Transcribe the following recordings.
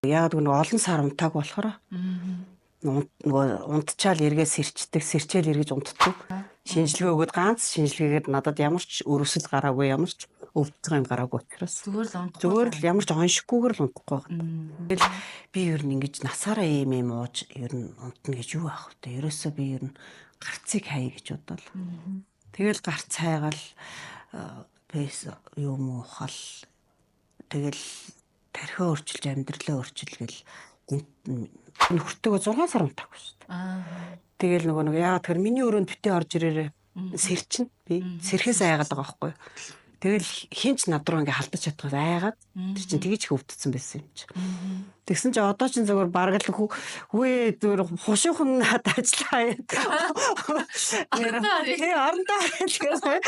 Яагаад гэвэл олон сар унтааг болохоор нөгөө унтчаал эргээ сэрчдэг, сэрчээл эргэж унтдаг. Шинжилгээ өгөөд ганц шинжилгээгээд надад ямар ч өрөвсөл гараагүй, ямар ч өвдөх юм гараагүй учраас. Зүгээр л унтахгүй. Зүгээр л ямар ч оншихгүйгээр л унтахгүй байгаа. Тэгэл би ер нь ингэж насаараа ийм юм ууж ер нь унтна гэж юу аах вэ? Ерөөсөө би ер нь гарцыг хаяа гэж бодвол. Тэгэл гарц хайгаал бэс юм уухал тэгэл тархиа өөрчилж амьдралаа өөрчилгөл нөхөртөөгөө 6 сар унтаагүй шүү дээ. Тэгэл нөгөө нэг яагаад тэгэхээр миний өрөөнд битээ орж ирээрээ сэрчин би сэрхээс айгаад байгаа байхгүй юу. Тэгэл хинч над руу ингээ халдаж чадхаас айгаад тэр чинь тэгж их өвдсөн байсан юм чи. Тэгсэн чи одоо чинь зөвөр бараг л хүү зөвөр хушуухан над ажиллаа. Тэгээ орондоо ажиллаа.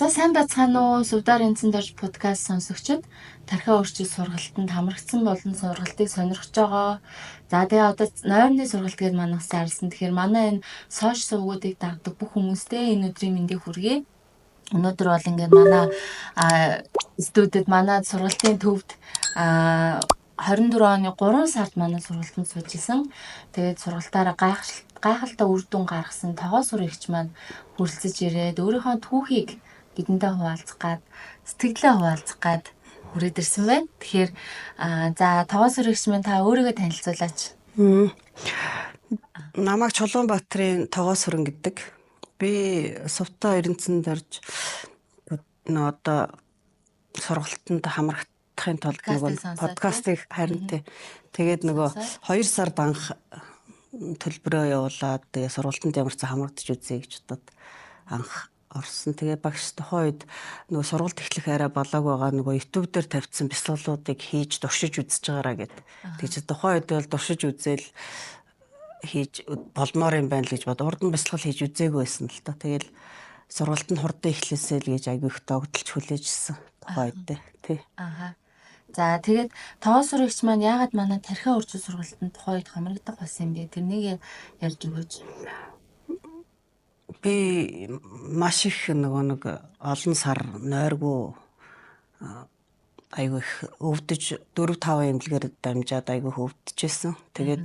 За сайн байцгаана уу? Сувдар энцэн дорж подкаст сонсогчид тархиа өөрчил сургалтанд хамрагдсан болон сургалтыг сонирхож байгаа. За тэгээ одоо нойрны сургалт гээд манайх зарласан. Тэгэхээр манай энэ сошиал сувгуудыг дагдаг бүх хүмүүстээ энэ өдрийн мэндийг хүргэе. Өнөөдөр бол ингээд манай студид манай сургалтын төвд 24 оны 3 сард манай сургалтанд сууж исэн. Тэгээд сургалтаараа гайхалтай үр дүн гаргасан тогоо сур эгч маань хүрэлцэж ирээд өөрийнхөө түүхийг бидэнтэй хуваалцах гад сэтгэлдээ хуваалцах гад хүрээд ирсэн байна. Тэгэхээр за тогоо сур эгч маань та өөрийгөө танилцуулаач. Намайг Чулуунбаатарын тогоо сүрэн гэдэг. Би Сувтаа Эренцэн дорж одоо сургалтанд хамрагдахын тулд нөгөө подкастыг харин тий. Тэгээд нөгөө 2 сард анх төлбөрөө явуулаад тэгээ сургалтанд ямар ч хамрагдаж үзье гэж бодоод анх орсон. Тэгээ багш тухайн үед нөгөө сургалт эхлэх арай болоог байгаа нөгөө YouTube дээр тавьсан бясалгалуудыг хийж туршиж үзэж байгаараа гэд. Тэгж тухайн үед бол туршиж үзээл хийж болмоор юм байна л гэж бод. Урд нь бясалгал хийж үзээгүй байсан л та. Тэгэл сургалт нь хурдан эхлэсэй л гэж айгүй их догдолж хүлээжсэн тухайн үед тий. Аха. За тэгээд тогоо сурагч маань яагаад манай тархиа өөрчил сургалтанд тухайн үед хамрагдах болсон юм бэ? Тэрнийг ярьж өгөөч. Би маш их нөгөө нэг олон сар нойргүй айгүй их өвдөж 4 5 эмнэлгээр дамжаад айгүй их өвдөжсэн. Тэгээд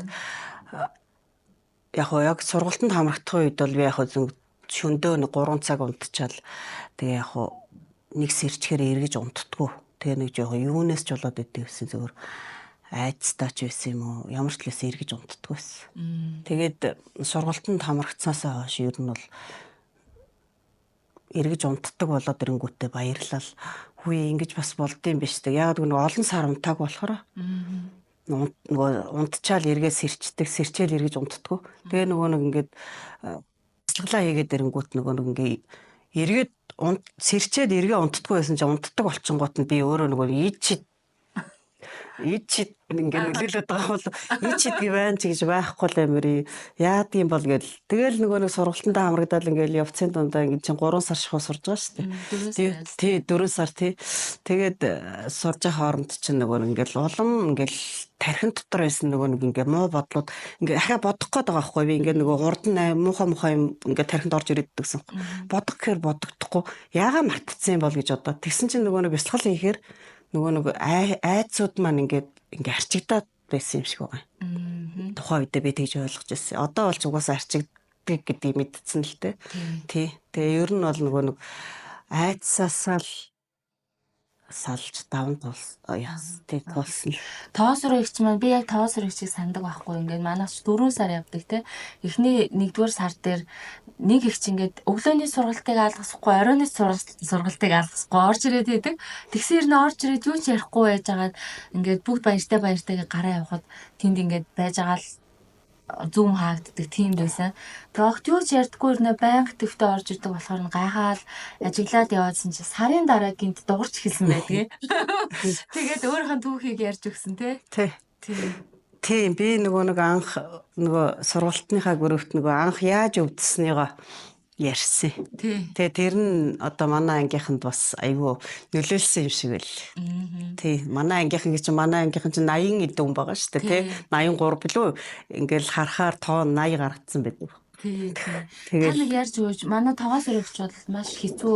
яг яг сургалтанд хамрагдах үед бол би яг шөндөө нэг 3 цаг унтчаал тэгээ яг нэг сэрчгээр эргэж унтдгүү. Тэгээ нэг жоохон юунаас ч болоод идэв гэсэн зөвөр айцтай ч байсан юм уу ямар ч лээс эргэж унтдгүү байсан. Тэгээд сургалтанд хамрагдсанасаа хойш ер нь бол эргэж унтдаг болоод ирэнгүүтээ баярлал. Хүү ингэж бас болдсон юм биш үү? Яагаад гэвэл олон сар унтааг болохоор нөгөө унтчаал эргээ сэрчдэг, сэрчээл эргэж унтдгүү. Тэгээ нөгөө нэг ингээд бясалгалаа хийгээд ирэнгүүт нөгөө нэг ингээ эргээд сэрчээд эргээ унтдаггүй байсан чинь унтдаг болчингууд нь би өөрөө нөгөө ид чид ингээ нөлөөлөд байгаа бол ид чид байна ч гэж байхгүй л амир яадгийн бол гэл тэгэл нөгөө нэг сургалтандаа хамрагдаад ингээл явцын дундаа ингээ чинь 3 сар шахуу сурж байгаа шүү дээ. Тий 4 сар тий. Тэгээд сурж байгаа хооронд чинь нөгөө нэг ингээл улам ингээл тархин дотор байсан нөгөө нэг ингээ муу бодлууд ингээ ахаа бодох гээд байгаа байхгүй би ингээ нөгөө урд нь муухай муухай юм ингээ тархинд орж ирээд гэсэн. Бодох гэхээр бодогдохгүй яага мартцсан юм бол гэж бодоод тэгсэн чинь нөгөө нэг бясалгал хийхээр нөгөө нэг айцуд маань ингээд ингээ арчигдаад байсан юм шиг байгаа. Тухайн үедээ би тэгж ойлгож ирсэн. Одоо бол ч угаасаа арчигддаг гэдгийг мэдсэн л дээ. Тий. Тэгээ ер нь бол нөгөө нэг айцсаасаа л салж даван тулс яас тий тулсан. Тоосроо эгч маань би яг тоосроо эгчийг сандаг байхгүй ингээд манайх ч 4 сар явдаг те. Эхний 1-р сар дээр нэг эгч ингээд өглөөний сургалтыг алгасахгүй, оройн сургалтыг алгасахгүй орж ирээд байдаг. Тэгсэн ирнэ орж ирээд юу ч ярихгүй байжгаад ингээд бүгд баяртай баяртай гараа явхад тэнд ингээд байж байгаа л зүүм хаагддаг тийм байсан. Тэгээ огт юу ч ярьдаггүй ирнэ байнга төвтөө орж ирдэг болохоор нь гайхаал ажиглаад яваадсан чи сарын дараа гинт дуурч эхэлсэн байдгийг. Тэгээд өөрийнхөө түүхийг ярьж өгсөн тий. Тий. Тийм би нөгөө нэг анх нөгөө сургалтынхаа группт нөгөө анх яаж өвдсөнийг ярьсан. Тэгээ тэр нь одоо манай ангийнханд бас айгүй нөлөөлсөн юм шиг байл. Тий, манай ангийнхан гэж манай ангийнхан чинь 80 эд хүн байгаа шүү дээ, тий. 83 билүү. Ингээл харахаар тоо 80 гаргацсан байдаг. Тий. Та нэг ярьж өгөөч. Манай тогоос өргөч бол маш хэцүү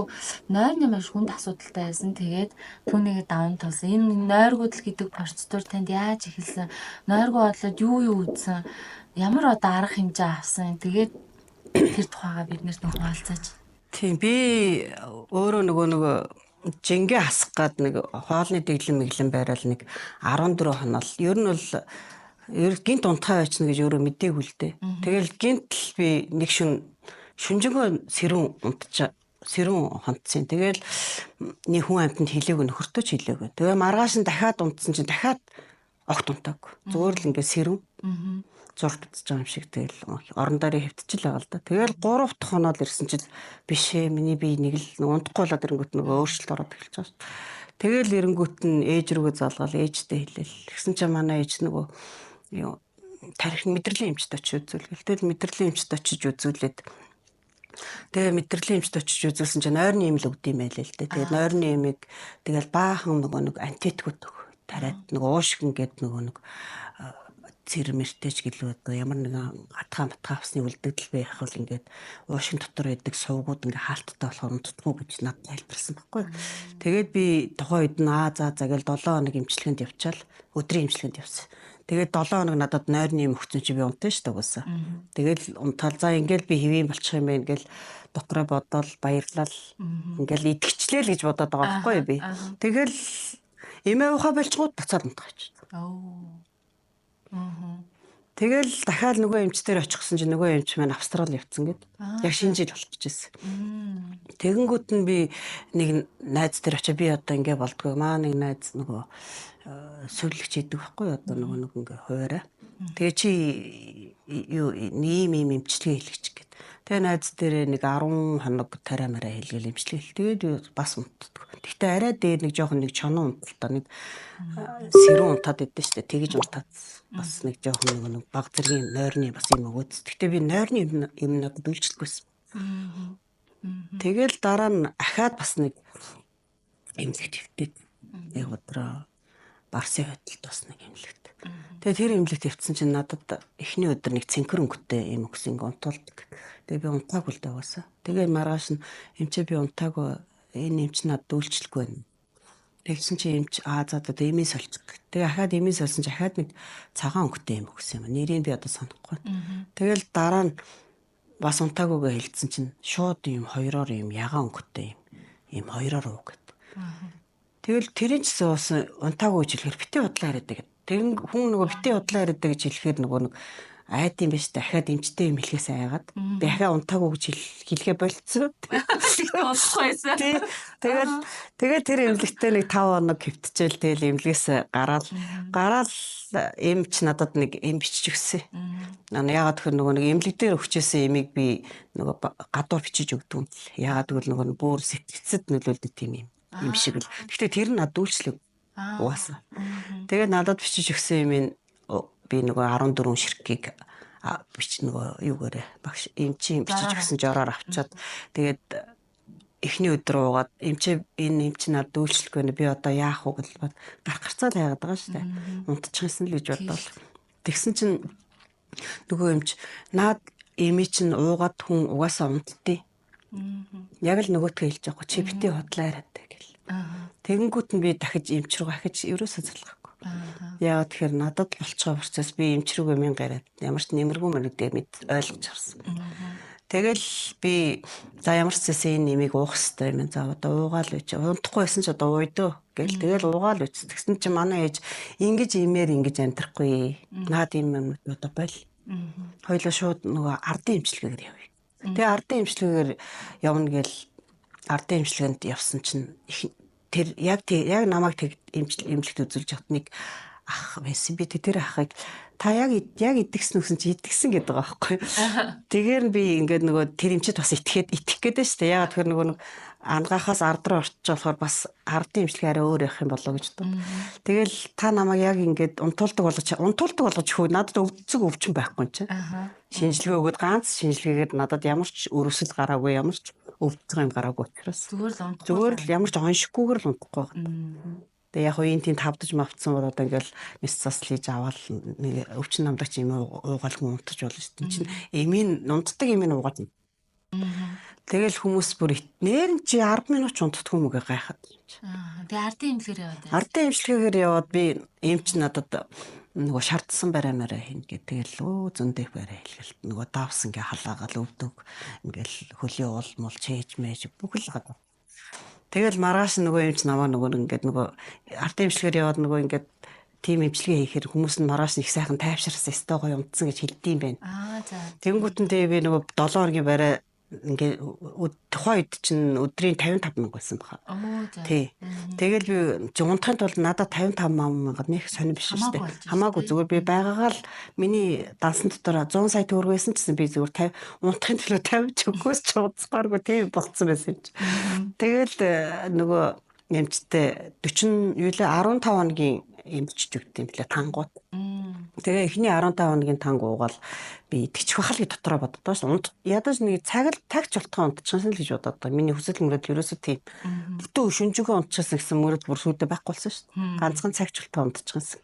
нойрны маш хүнд асуудалтай байсан. Тэгээд түүнийг даван тулсан. Энэ нойргүйдэл гэдэг процедур танд яаж эхэлсэн? Нойргүй бодлоод юу юу үзсэн? Ямар одоо арга хэмжээ авсан? Тэгээд тэр тухайгаа бид нарт хуваалцаач. Тийм, би өөрөө нөгөө жингээ хасах гад нэг хоолны дэглэм мэглэн байрал нэг 14 хонол. Ер нь бол ер гинт унтахаа байчна гэж өөрөө мдээгүй л дээ. Тэгэл гинт л би нэг шүнжэнгөө сэрүүн унтчаа сэрүүн хонцсон. Тэгэл нэг хүн амьтанд хэлээгүй, нөхөртөө ч хэлээгүй. Тэгээ маргааш нь дахиад унтсан чинь дахиад огт унтаагүй. Зүгээр л ингээд сэрүүн. Зурт бичиж байгаа юм шиг тэгэл орон дээрээ хэвтчихэл байгаа л да. Тэгэл 3 дахь хоноод ирсэн чинь биш ээ, миний бие нэг л унтахгүй болоод ирэнгүүт нөгөө өөрчлөлт ороод эхэлж байгаа шүү. Тэгэл ирэнгүүт нь ээж рүүгээ залгаал ээжтэй хэлээл. Тэгсэн чинь манай ээж нөгөө юу тарих мэдрэлийн эмчт очиж үзүүлгээл. Тэгэл мэдрэлийн эмчт очиж үзүүлээд тэгээ мэдрэлийн эмчт очиж үзүүлсэн чинь нойрны им л өгд юм байлээ л дээ. Тэгээд нойрны имийг тэгэл баахан нөгөө нэг антиэтгүүд тариад нөгөө уушгин гээд нөгөө нэг цэр мэртэйч гэлүү одоо ямар нэгэн хатгаа матгаа авсны үлдэгдэл байх бол ингээд уушгин дотор байдаг сувгууд ингээд хаалттай болохоор унтдаггүй гэж надад тайлбарласан байхгүй. Тэгээд би тухайн үед нь аа за за гэл 7 хоног эмчилгээнд явчаал өдрийн эмчилгээнд явсан. Тэгээд 7 хоног надад нойрны юм өгсөн чи би унтан шүү дээ угаасаа. Тэгэл унтаал за ингээл би хэвийн болчих юм байна гэл дотроо бодоол баярлал ингээл итгэчлээ л гэж бодоод байгаа байхгүй би. Тэгэл эмээ ухаа болчгууд буцаад унтах гэж. Тэгэл дахиад нөгөө эмч дээр очихсан чинь нөгөө эмч маань Австрали явцсан гэд. Яг шинэ жил болох гэж байсан. Тэгэнгүүт нь би нэг найз дээр очиж би одоо ингэ болдгоо. Маа нэг найз нөгөө сүлэгч идэг байхгүй одоо нөгөө нэг ингээ хуваараа. Тэгээ чи юу ийм ийм эмчилгээ хийлгэж гэд. Тэгээ найз дээрээ нэг 10 хоног тариа мараа хийлгээл эмчилгээ. Тэгээд бас унтдаг. Гэхдээ арай дээр нэг жоохон нэг чонон унталтаа нэг сэрүүн унтаад идэв штэ. Тэгэж унтаад бас нэг жоохон нэг баг зэргийн нойрны бас юм өгөөд. Гэхдээ би нойрны юм надад үйлчлэхгүйсэн. Тэгэл дараа нь ахаад бас нэг эмнэлэгт хэвтээд нэг өдрөө Барсын хөдөлд бас нэг эмнэлэгт. Тэгээ тэр эмнэлэгт хэвтсэн чинь надад эхний өдөр нэг цэнхэр өнгөтэй юм өгсөн ингээ унтуулдаг. Тэгээ би унтаагүй л дээ угаасаа. Тэгээ маргааш нь эмчээ би унтаагүй, энэ эмч надад үйлчлэхгүй байна. Тэгсэн чи эмч аа за одоо эмийн сольчих. Тэгээ ахаад эмийн сольсон чи ахаад нэг цагаан өнгөтэй юм өгсөн юм. Нэрийг би одоо санахгүй. Тэгэл дараа нь бас унтаагүйгээ хэлсэн чинь шууд юм хоёроор юм ягаан өнгөтэй юм хоёроор уу гэд. Тэгэл тэрийн ч гэсэн бас унтаагүй гэж хэлэхээр битээ удлаа яриад гэдэг. Тэгэн хүн нөгөө битээ удлаа яриад гэж хэлэхээр нөгөө нэг айд юм биш, дахиад эмчтэй юм хэлхээс айгаад би дахиад унтаагүй гэж хэлхээ болцсон. Болохгүй байсан. Тэгэл тэгээд тэр эмнэлэгтээ нэг 5 хоног хэвтчихэл тэгэл эмнэлгээс гараал эмч надад нэг эм бичиж өгсөн. Яагаад гэхээр нөгөө нэг эмнэлэг дээр өгчээсэн эмийг би нөгөө гадуур бичиж өгдөг юм. Яагаад гэвэл нөгөө бүр сэтгцэд нөлөөлдөг тийм юм шиг л. Гэхдээ тэр нь надад үйлчлэг угаасаа. Тэгээд надад бичиж өгсөн юм би нөгөө 14 ширхгийг бич нөгөө юугаарэ багш эмчийн бичиж өгсөн жороор авчаад тэгээд эхний өдөр уугаад эмчээ энэ эмч надад үйлчлэхгүй нэ би одоо яах вэ гэж бод гарах гарцаа л яагаад байгаа шүү дээ. Унтчихсан л гэж бодвол. Тэгсэн чинь нөгөө эмч наад эми чинь уугаад хүн угаасаа унтдээ. Яг л нөгөөтгөө хэлж байгаа чи битээ худлаа яриад гэл. Тэгэнгүүт нь би дахиж эмч рүү ахиж ерөөсөө залгахгүй. Яагаад тэгэхээр надад л болцгоо процесс би эмч рүүгээ мэн гараад ямар ч нэмэргүй мэрэгдээ мэд ойлгож авсан. Тэгэл би за ямар ч зүсээ энэ нэмийг уух хэрэгтэй юм. За одоо уугаал үуч. Унтахгүй байсан ч одоо ууйдөө гэл тэгэл уугаал үуч. Тэгсэн чинь манай ээж ингэж имээр ингэж амьдрахгүй. Наад юм юм одоо боль. Хоёлоо шууд нөгөө ардын эмчилгээгээр явъя. Тэгээ ардын эмчилгээгээр явна гэл ардын эмчилгээнд явсан чинь тэр яг намайг тэг эмчилгэд үзүүлж явахад нэг ах байсан. Би тэр ахыг та яг идэгсэн үсэн чи идэгсэн гэдэг байгаа байхгүй. Тэгэхээр би ингээд нөгөө тэр эмчэд бас итгэхэд итгэх гээд байна шүү дээ. Яагаад тэгэхээр нөгөө нэг ангаахаас ард руу орчих болохоор бас ардын эмчилгээ арай өөр явах юм болоо гэж бодод. Тэгэл та намайг яг ингээд унтуулдаг болгож хөө надад өвдцөг өвчин байхгүй юм чинь. Шинжилгээ өгөөд ганц шинжилгээгээд надад ямар ч өрөвсөл гараагүй, ямар ч өвдцөг юм гараагүй учраас. Зүгээр л унтахгүй. Зүгээр л ямар ч оншихгүйгээр л унтахгүй байгаа. Тэгээ яг хуу энэ тийм тавдаж мавцсан бол одоо ингээл мис цас хийж аваад нэг өвчин намдаг ч юм уугаалгүй унтаж болно шүү дээ. Чинь эмийн унтдаг эмийн уугаад. Тэгэл хүмүүс бүр нэр нь чи 10 минут ч унтдаггүй юм гээ гайхаад. Тэгээ ардын эмнэлгээр яваад. Ардын эмчилгээгээр яваад би эмч надад нөгөө шаардсан барай мараа хин гэ тэгэл өө зөндөх барай хэлгэл нөгөө давс ингээ халаагаал өвдөг ингээл хөлийн уул мул чээж мэж бүх л гадаа. Тэгэл маргааш нөгөө эмч намаа нөгөө ингээд нөгөө ардын эмчилгээр яваад нөгөө ингээд тийм эмчилгээ хийхээр хүмүүс нь маргааш их сайхан тайвширсан өстой гоё унтсан гэж хэлдэм байх. Аа за. Тэнгүүт нь тэгээ би нөгөө 7 хоногийн барай ингээ тухайн үед чинь өдрийн 55 мянга байсан баха. Тий. Тэгэл би унтахын тулд надад 55 мянга нэг сонир биш шүү дээ. Хамаагүй зүгээр би байгаагаа л миний дансан дотор 100 сая төгрөг байсан гэсэн би зүгээр 50 унтахын төлөө 50 ч өгөхөөс ч удасгааргүй тийм болцсон байсан юм чи. Тэгэл нөгөө нэмчтэй 40 юу лээ 15 хоногийн эмчж өгд юм лээ тангууд. Тэгээ эхний 15 хоногийн танг уугаал би итгэчих байхал гэж дотроо боддоо ш. Унт ядаж нэг цаг л тагч болтгоо унтчихсан л гэж бодоод байгаа. Миний хүсэл мөрөдөл ерөөсөө тийм. Бүтэн шүнжэнгөө унтчихсан гэсэн мөрөд бүр сүйдэ байхгүй болсон ш. Ганцхан цагч болтгоо унтчихсан.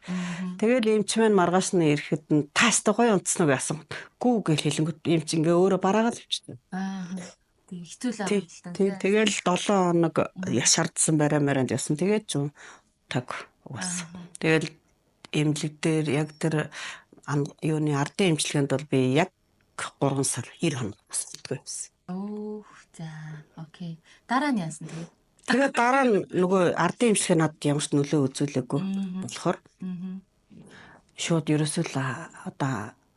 Тэгэл эмч маань маргааш нь ирэхэд нь таастай гоё унтсан уу гэсэн. Гүү гэж хэлэнгүүт эмч ингээ өөрөө бараагаал өвчтөн. Аа. Хэцүү л аа л та. Тэгэл 7 хоног яшаардсан барай маранд ясан. Тэгээд ч таг угаас. Тэгэл эмнэлэг дээр яг тэр юуны ардын эмчилгээнд бол би яг 3 сар 90 хоног босдоггүй байсан. Өөх за окей. Дараа нь яасан тэгээд? Тэгээд дараа нь нөгөө ардын эмчилгээ надад ямар ч нөлөө үзүүлээгүй болохоор шууд ерөөсөө л одоо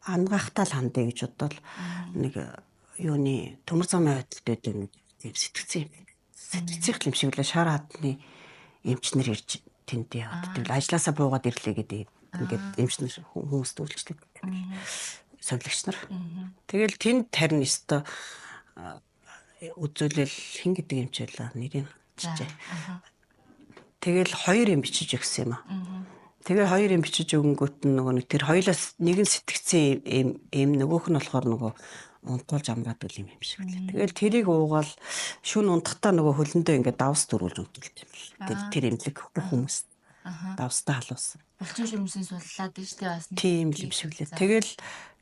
ангаахтаа л хандъя гэж бодвол нэг юуны төмөр замын хөдөлт байдаг нэг тийм сэтгцэн юм. Сэтгцийнх юм шиг лээ шар хадны эмчнэр ирж тэнд яваад тэгэл ажилласаа буугаад ирлээ гэдэг ингээд эмчнэр хүмүүст үйлчлдэг совилогч нар. Тэгэл тэнд харин өстой үзүүлэл хин гэдэг эмч байлаа нэрийг чижээ. Тэгэл хоёр юм бичиж өгсөн юм аа. Тэгээ хоёр юм бичиж өгөнгүүт нь нөгөө нэг тэр хоёулаас нэг нь сэтгцэн эм нөгөөх нь болохоор нөгөө унтуулж амраадаг юм шиг лээ. Тэгэл тэрийг уугаал шүн унтахтаа нөгөө хөлөндөө ингээд давс дөрүүлж унтуулт юм л. Тэр тэр эмнэлэг бүх хүмүүс давстай халуусан. Булчин шүмсийн суллаад нь штэ бас. Тийм юм шиг лээ.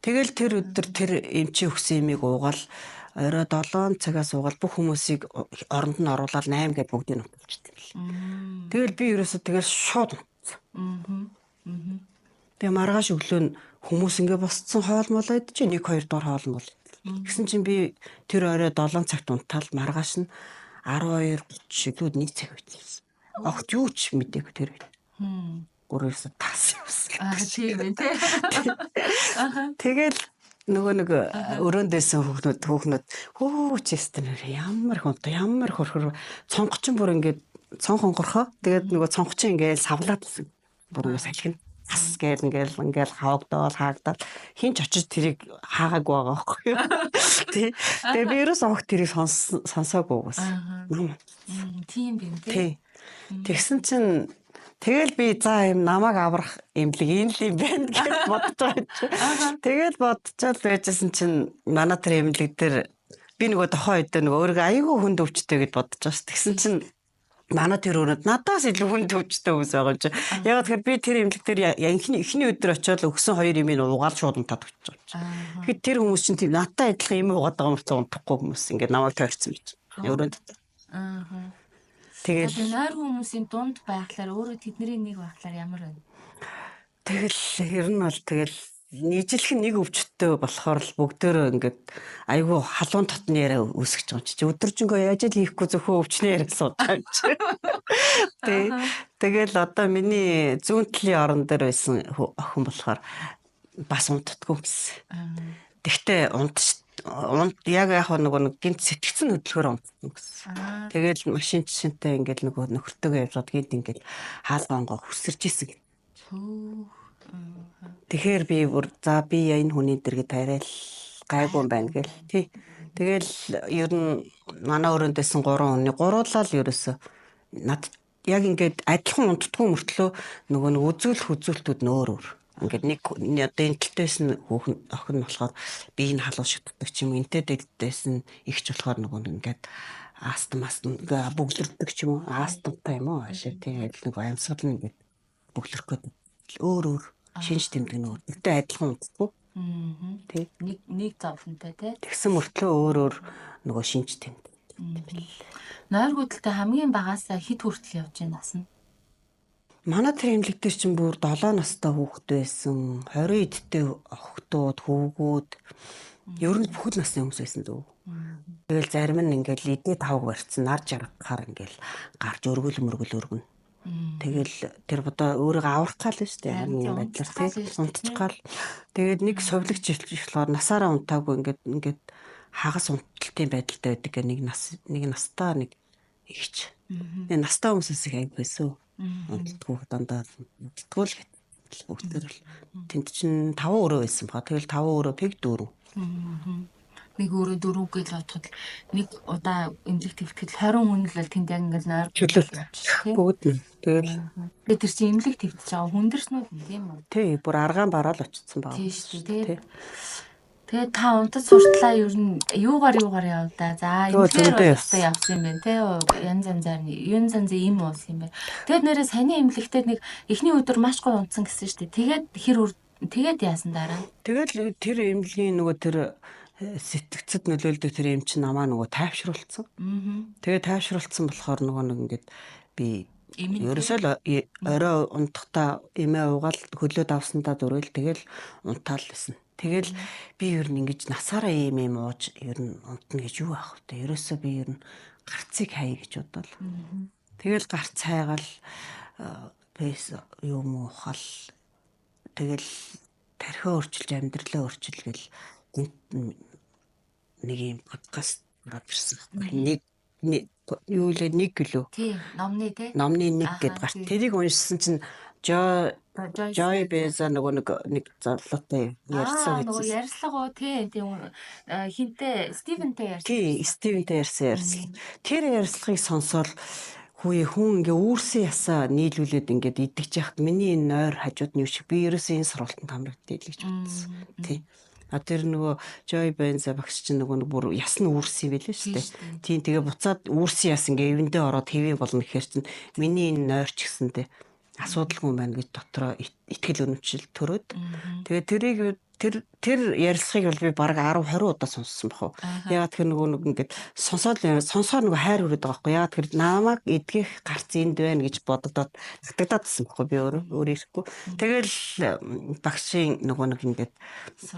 Тэгэл тэр өдөр тэр эмчийн өгсөн имийг уугаал орой 7 цагаас уугаал бүх хүмүүсийг оронд нь оруулаад 8 гээд бүгдийг унтуулчихсан юм л. Тэгэл би ерөөсөө тэгэл шууд унтсан. Тэгээ маргааш өглөө нь хүмүүс ингээ босцсон хоол мол идэж 1 2 дугаар хоол мол. Тэгсэн чинь би тэр орой 7 цагт унтаал маргааш нь 12:30 илүү 1 цаг байсан. Огт юу ч мдээгүй тэр үед. Гөрөөсө тас явсан. Аа тийм ээ тий. Тэгэл нөгөө нэг өрөөндөөсөн хүүхнүүд хөө чэстэн ямар хүнтэй ямар хөрхөр цонхчин бүр ингээд цонх онгорхоо тэгээд нөгөө цонхчин ингээд савлаад байсан. Бүр ингээд салхин ас гээл ингээл хавагдавал хаагдаад хин ч очиж тэрийг хаагаагүй байгаа байхгүй юу. Тий. Тэгээ би ерөөс огт тэрийг сонсоогүй бас. Нам. Тийм юм тий. Тэгсэн чинь тэгэл би за юм намайг аврах эмнэлэг энэ л юм байна гэж бодож байгаа чинь. Тэгэл бодчоод байжсэн чинь манай тэр эмнэлэг дээр би нөгөө тохоо үед нөгөө өөрийгөө айгүй хүнд өвчтэй гэж бодож байгаа ш. Тэгсэн чинь манай тэр өрөөнд надаас илүү хүнд өвчтэй хүмүүс байгаа юм чи. Яг тэгэхээр би тэр эмнэлэг дээр эхний өдөр очиод өгсөн хоёр юмыг уугаал шууд унтаад өгч байгаа юм чи. Тэгэхээр тэр хүмүүс чинь тийм надтай адилхан юм уугаад байгаа мөртлөө унтахгүй хүмүүс ингээд намайг тойрсон юм чи. Өрөөнд. Аа. Тэгэл нойр хүмүүсийн дунд байхлаар өөрөө тэдний нэг байхлаар ямар байна? Тэгэл ер нь бол тэгэл нийжлэх нэг өвчтөй болохоор л бүгдөө ингээд айгүй халуун татны яриа үүсгэж байгаа юм чи. Өдөржингөө яаж л хийхгүй зөвхөн өвчний яриа сууж байгаа юм чи. Тэ. Тэгэл одоо миний зүүн талын орон дээр байсан охин болохоор бас унтдаггүй гэсэн. Тэгтээ унт яг яг нөгөө нэг гинт сэтгцэн хөдөлгөөр унтсан гэсэн. Тэгэл машин жишэнтэй ингээд нөгөө нөхөртөөгөө явж байгаад гинт ингээд хаалгаангоо хүсэрч исэн. Тэгэхээр би бүр за би энэ хүний дэргэд арай л гайгүй юм байна гэл. Тий. Тэгэл ер нь манай өрөөнд байсан 3 хүний гуруулаа л ерөөсөө над яг ингээд адилхан унтдаггүй мөртлөө нөгөө нэг үзүүлэх үзүүлэлтүүд нь өөр өөр. Ингээд нэг одоо энэ тэлтэйс нь хүүхэн охин болохоор би энэ халуун шигтдэг ч юм энтэй дэлтэйс нь ихч болохоор нөгөө ингээд астмаас бөглөрдөг ч юм уу, астмтай юм уу ашиг тийм адил нэг амьсгал нь ингээд бөглөрөх гээд өөр өөр шинж тэмдэг нь өөр. Гэтэ адилхан унтдаггүй. Тий. Нэг нэг зовлонтой тий. Тэгсэн мөртлөө өөр өөр нөгөө шинж тэмдэг. Нойргүйдэлтэй хамгийн багасаа хэд хүртэл явж байна нас нь? Манай тэр эмнэлэг дээр чинь бүр 7 настай хүүхэд байсан, 20 эдтэй охтууд, хөвгүүд ер нь бүхэл насны хүмүүс байсан зү. Тэгэл зарим нь ингээл эдээ тавг барьсан, нар жаргахаар ингээл гарч өргөл мөргөл өргөнө. Тэгэл тэр бодоо өөрийгөө аврах гал нь шүү дээ. Харин юм байдлаар тий унтчих гал. Тэгээд нэг совилогч болохоор насаараа унтаагүй ингээд ингээд хагас унталтын байдалтай байдаг гэх нэг нас нэг настай нэг ихч. Тэгээ настай хүмүүсээс их аяг байсан. Унтдаггүй дандаа унтдаггүй л бүгдээр л тэнд чинь 5 өрөө байсан баха. Тэгэл 5 өрөө пэг 4. Нэг өрөө дөрөв гэж бодоход нэг удаа эмнэлэг твтгэл 20 хүн л тэнд яг ингээл нойр чөлөөлт бүгд нь. Тэгэл тэгээ тэр чинь эмнэлэг твтж байгаа хүндэрснүүд нь тийм үү? Тий, бүр аргаан бараал очсон баа. Тий шүү дээ. Тэгээ та унтаж суртлаа ер нь юугаар юугаар явдаа. За эмнэлгээр явсан юм байна те. Янз янзаар янз янзын им уусан юм байна. Тэгээд нэрээ саяны эмнэлэгтээ нэг эхний өдөр маш гоё унтсан гэсэн шүү дээ. Тэгээд хэр тэгээд яасан дараа? Тэгэл тэр эмнэлгийн нөгөө тэр сэтгцэд нөлөөлдөг тэр эм чинь намаа нөгөө тайвшруулсан. Тэгээ тайвшруулсан болохоор нөгөө нэг ингээд би ерөөсөө л орой унтахтаа эмээ уугаал хөлөө давсандаа дүрэл тэгэл унтаал гэсэн. Тэгэл би ер нь ингэж насаараа ийм юм ууж ер нь унтна гэж юу аах вэ? Ерөөсөө би ер нь гарцыг хаяа гэж бодвол. Тэгэл гарц хайгаал бэс юм уухал тэгэл тархиа өөрчилж амьдралаа өөрчилгөл нэг юм подкаст ороод ирсэн. Нэг юу лээ нэг гэлөө. Тий, номны тий. Номны нэг гэд гарт. Тэрийг уншсан чинь Joy Beza нөгөө нэг нэг залуутай ярьсан гэсэн. Нөгөө ярьслага уу тий, тийм хинтээ Стивентэй ярьсан. Тий, Стивентэй ярьсан ярьслага. Тэр ярьцлагыг сонсоод хүүе хүн ингээ үүрсэн ясаа нийлүүлээд ингээд идэгч яхад миний энэ нойр хажууд нь юу шиг би ерөөсөө энэ сургалтанд хамрагдъя л гэж бодсон. Тий. А тэр нөгөө Joy Benza багш чинь нөгөө нэг бүр яс нь үүрсэн юм байлээ шүү дээ. Тийм тэгээ буцаад үүрсэн яс ингээ эвэндээ ороод хэвээ болно гэхээр чинь миний энэ нойр ч гэсэндээ асуудалгүй юм байна гэж дотроо итгэл үнэмшил төрөөд. Тэгээ тэрийг тэр тэр ярилцлагыг бол би бараг 10 20 удаа сонссон бах уу. Ягаад тэр нөгөө нэг ингээд сонсоод сонсоор нөгөө хайр хүрээд байгаа байхгүй. Ягаад тэр намайг эдгэх гарц энд байна гэж бодогдоод татагдаад байсан байхгүй би өөрөө өөр ирэхгүй. Тэгэл багшийн нөгөө нэг ингээд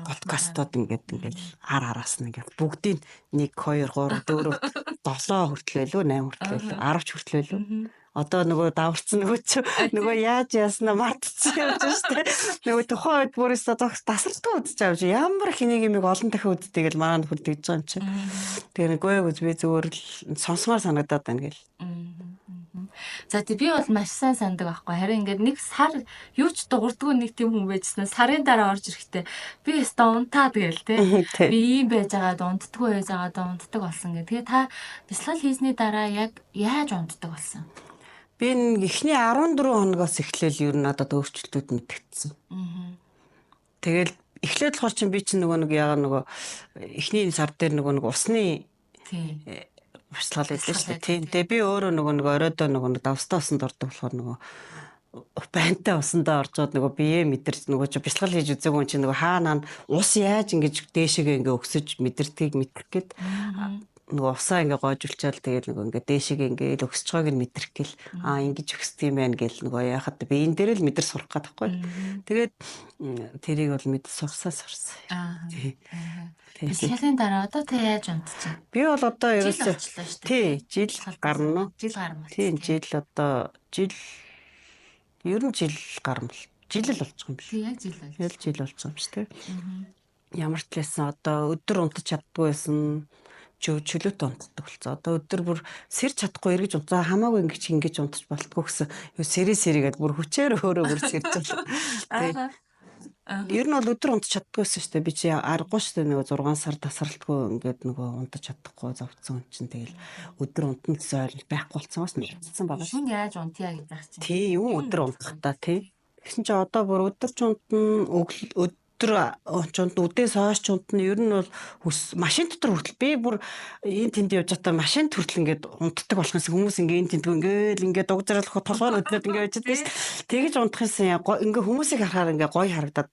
подкастууд ингээд ингээд ар араас нь ингээд бүгдийг 1 2 3 4 7 хүртэл байлуу 8 хүртэл байлуу 10 ч хүртэл байлуу. Одоо нөгөө даварцсан нөгөө чи нөгөө яаж яаснаа мартчихсан явж штэ. Нөгөө тухайн үед бүр өстө тасралтгүй үзэж байгаа юм чи. Ямар хэнийг юмыг олон дахин үздэг гэл манай нөхөр тэгж байгаа юм чи. Тэгээ нэг гүй үз би зүгээр л сонсомоор санагдаад байна гэл. За тий би бол маш сайн сандаг байхгүй. Харин ингээд нэг сар юу ч дуурдгүй нэг тийм хүн байжснаа сарын дараа орж ирэхдээ би өстө унтаад гээл тий. Би ийм байж байгаад унтдаггүй байж байгаад унтдаг болсон гэх. Тэгээ та бясалгал хийсний дараа яг яаж унтдаг болсон? Би эхний 14 хоногоос эхлээл ер нь надад өөрчлөлтүүд мэдэгдсэн. Тэгэл эхлээд болохоор чинь би чинь нөгөө нэг яга нөгөө эхний сар дээр нөгөө нэг усны бясалгал байлаа шүү дээ. Тийм. Тэгээ би өөрөө нөгөө нэг оройдоо нөгөө нэг давстаа усанд ордог болохоор нөгөө байнтай усандаа оржоод нөгөө бие мэдэрч нөгөө чи бясалгал хийж үзээгүй хүн чинь нөгөө хаа наан ус яаж ингэж дээшээгээ ингээ өксөж мэдэрдгийг мэдрэх гээд нөгөө усаа ингээ гоожулчаал тэгэл нөгөө ингээ дээшээгээ ингээ л өксөж байгааг нь мэдрэх гээл аа ингэж өксдөг юм байна гэл нөгөө яхад би энэ дээр л мэдэр сурах гээд байхгүй. Тэгээд тэрийг бол мэд сурсаа сурсан. Аа. Бясалгалын дараа одоо та яаж унтчих? Би бол одоо ерөөсөө тий жил гарна уу? Жил гарна. Тийм жил одоо жил ер нь жил гарна. Жил л болчих юм биш. Тий яг жил болж. Яг жил болчих юм биш тий. Ямар ч лээсэн одоо өдөр унтаж чаддгүй байсан чөлөөтэй унтдаг болсон. Одоо өдөр бүр сэрч чадахгүй эргэж унтаа хамаагүй ингэж ингэж унтаж болтгоо гэсэн. Юу сэрээ сэрээгээд бүр хүчээр өөрөө бүр сэрж байна. Ер нь бол өдөр унтаж чаддгүй байсан шүү дээ. Би чи аргагүй шүү дээ нөгөө 6 сар тасралтгүй ингээд нөгөө унтаж чадахгүй зовцсон хүн чинь тэгэл өдөр унтна гэсэн ойлголт байхгүй болсон бас мэдсэн байгаа. Шүн яаж унтъя гэж байх чинь. Тий, юм өдөр унтах та тий. Тэгсэн чи одоо бүр өдөр ч унтна, өглөө Өдөр чунд үдээс хойш чунд нь ер нь бол машин дотор хүртэл би бүр энэ тэнд явж байхдаа машин хүртэл ингээд унтдаг болохоос хүмүүс ингээд энэ тэнд ингээд ингээд дугжралах толгойн өдрөд ингээд явж байдаг шүү. Тэгэж унтах юмсан ингээд хүмүүсийг харахаар ингээд гоё харагдаад.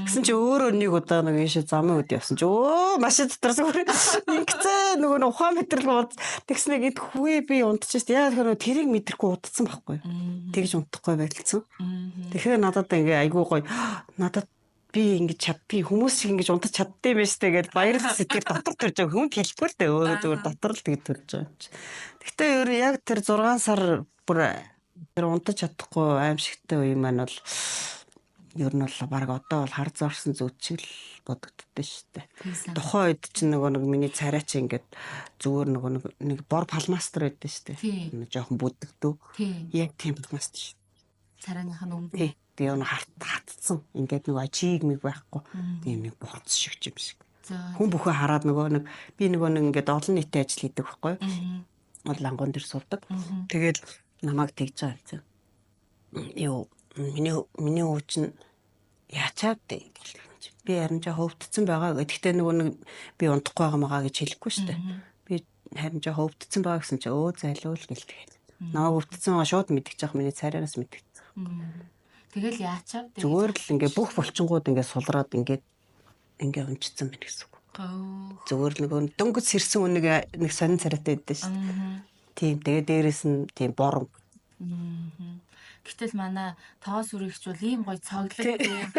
Гэсэн чи өөрөө нэг удаа нэг ийшээ замын үд явсан чи өө машин дотор зүгээр ингэцээ нөгөө нь ухаан мэдрэл бод тэгснэ гэд хүүе би унтчих шүү. Яг тэр тэрийг мэдрэхгүй удцсан байхгүй. Тэгж унтахгүй байлцсан. Тэгэхээр надад ингээ айгүй гоё надад би ингэж чаддгийг хүмүүс шиг ингэж унтаж чаддсан юм байна штэ гэдээ баярлал сэтгэл дотор төрж байгаа. Хүн хэлэхгүй л дээ өөрөө зүгээр дотор л тэгж төрж байгаа юм чи. Гэхдээ өөр яг тэр 6 сар бүр тэр унтаж чадахгүй аимшигтай үе маань бол ер нь бол баг одоо бол хар зорсон зүуд шиг л бодогддоо штэ. Тухайн үед чинь нөгөө нэг миний царай чи ингээд зүгээр нөгөө нэг бор палмастер байдсан штэ. Жохон бүдэгдүү. Яг тийм палмастер шүү. Царайных нь өмнө. Тэгээ нэг харт хатцсан. Ингээд нөгөө чиг миг байхгүй. Тийм нэг борц шиг юм шиг. Хүн бүхэн хараад нөгөө нэг би нөгөө нэг ингээд олон нийтийн ажил хийдэг байхгүй юу? Лангуун дээр сурдаг. Тэгээд намайг тэгж байгаа юм чинь. Юу миний хүү чинь яачаад дээ гэл. Би харин жоо хөвдсөн байгаа. Гэхдээ нөгөө нэг би унтахгүй байгаа маа гэж хэлэхгүй шүү дээ. Би харин жоо хөвдсөн байгаа гэсэн чи өө зайлуул гэл тэгээд. Намайг хөвдсөн байгаа шууд мэдчих миний царайнаас мэдчихсэн. Тэгэл яачаа. Зүгээр л ингээ бүх булчингууд ингээ сулраад ингээ ингээ унжчихсан байна гэсэн үг. Зүгээр л нөгөө дөнгөж сэрсэн үнийг нэг сонин царайтай байдсан шүү дээ. Тийм тэгээ дээрэс нь тийм борон. Гэтэл манай тоос сүрэгч бол ийм гоё цоглог тийм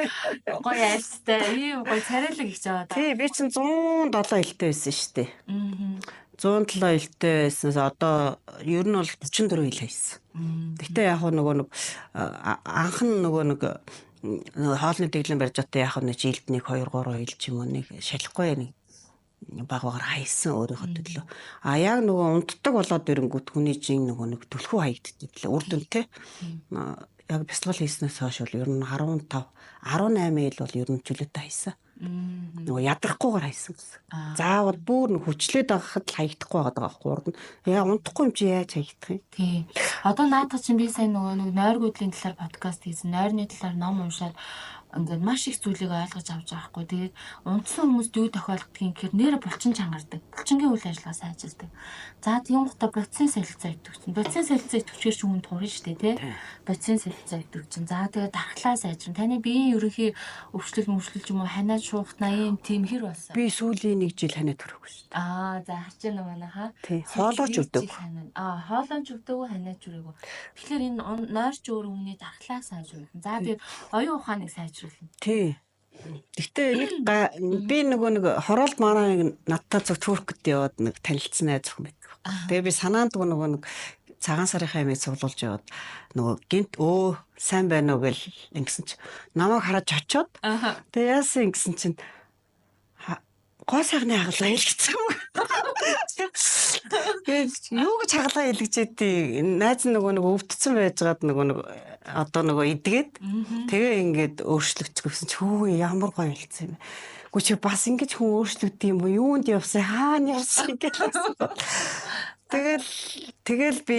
гоё альстай ийм гоё царайлаг их жаваа. Тийм би чинь 107 илтэй байсан шүү дээ. 107 илтэй байснаас одоо ер нь бол 34 ил хайсан. Гэтэ яг нөгөө нэг анх нь нөгөө нэг хоолны дэглэм барьж одоо яг нэг жилд 1 2 3 ил ч юм уу нэг шалахгүй нэг баг багаар хайсан өөрийнхөө төлөө. А яг нөгөө унтдаг болоод ирэнгүүт хүний жин нөгөө нэг түлхүү хаягддаг лээ. Үр дүнтэй. Яг бясалгал хийснээс хойш бол ер нь 15 18 ил бол ер нь чөлөөтэй хайсан. Нөгөө ядрахгүйгээр хайсан гэсэн. Заавал бүр нэг хүчлээд байхад л хаягдахгүй байгаа байхгүй урд нь. Яа унтахгүй юм чи яаж хаягдах юм? Тийм. Одоо наадах чинь би сайн нөгөө нэг нойргүйдлийн талаар подкаст хийсэн. Нойрны талаар ном уншаад ингээд маш их зүйлийг ойлгож авч байгаа хгүй. Тэгээд унтсан хүмүүст юу тохиолддгийг гэхээр нэр булчин чангардаг. Булчингийн үйл ажиллагаа сайжилдаг. За тийм гутаа бодисын солилцоо идэвхжин. Бодисын солилцоо идэвхжээр чинь хүн турна шүү дээ, тий? Бодисын солилцоо идэвхжин. За тэгээд дархлаа сайжрна. Таны биеийн ерөнхий өвчлөл мөвчлөл ч юм уу ханиад шуухт 80 тийм хэр болсон? Би сүүлийн нэг жил ханиад төрөөгүй шүү дээ. Аа за харж байна манайхаа. Тий. Хоолойч өвдөг. Аа хоолойч өвдөг, ханиад үрээгүй. Тэгэхээр энэ нойрч өөр өмнө дархлаа сайжруулна. За тэгээд оюун ухааныг сайжруулна. Тий. Гэхдээ нэг би нөгөө нэг хороолт манай нэг надтай зүг Туркд яваад нэг танилцсан найз охин байдаг. Тэгээ би санаанд нөгөө нэг цагаан сарынхаа ямиг цуглуулж яваад нөгөө гинт өө сайн байна уу гэл ингэсэн чи намайг хараад чочоод тэгээ яасан ингэсэн чинь гоо сайхны хагалгаа хэлгэцсэн юм. Тэгээд юу гэж хагалгаа хэлгэжээдий найз нь нөгөө нэг өвдсөн байжгаад нөгөө нэг одоо нөгөө идгээд тэгээ ингээд өөрчлөгдчих гэсэн чи хүү ямар гоё хэлсэн юм бэ. Гү чи бас ингэж хүн өөрчлөгдөв юм уу? Юунд явсан? Хаана явсан гэж. Тэгэл би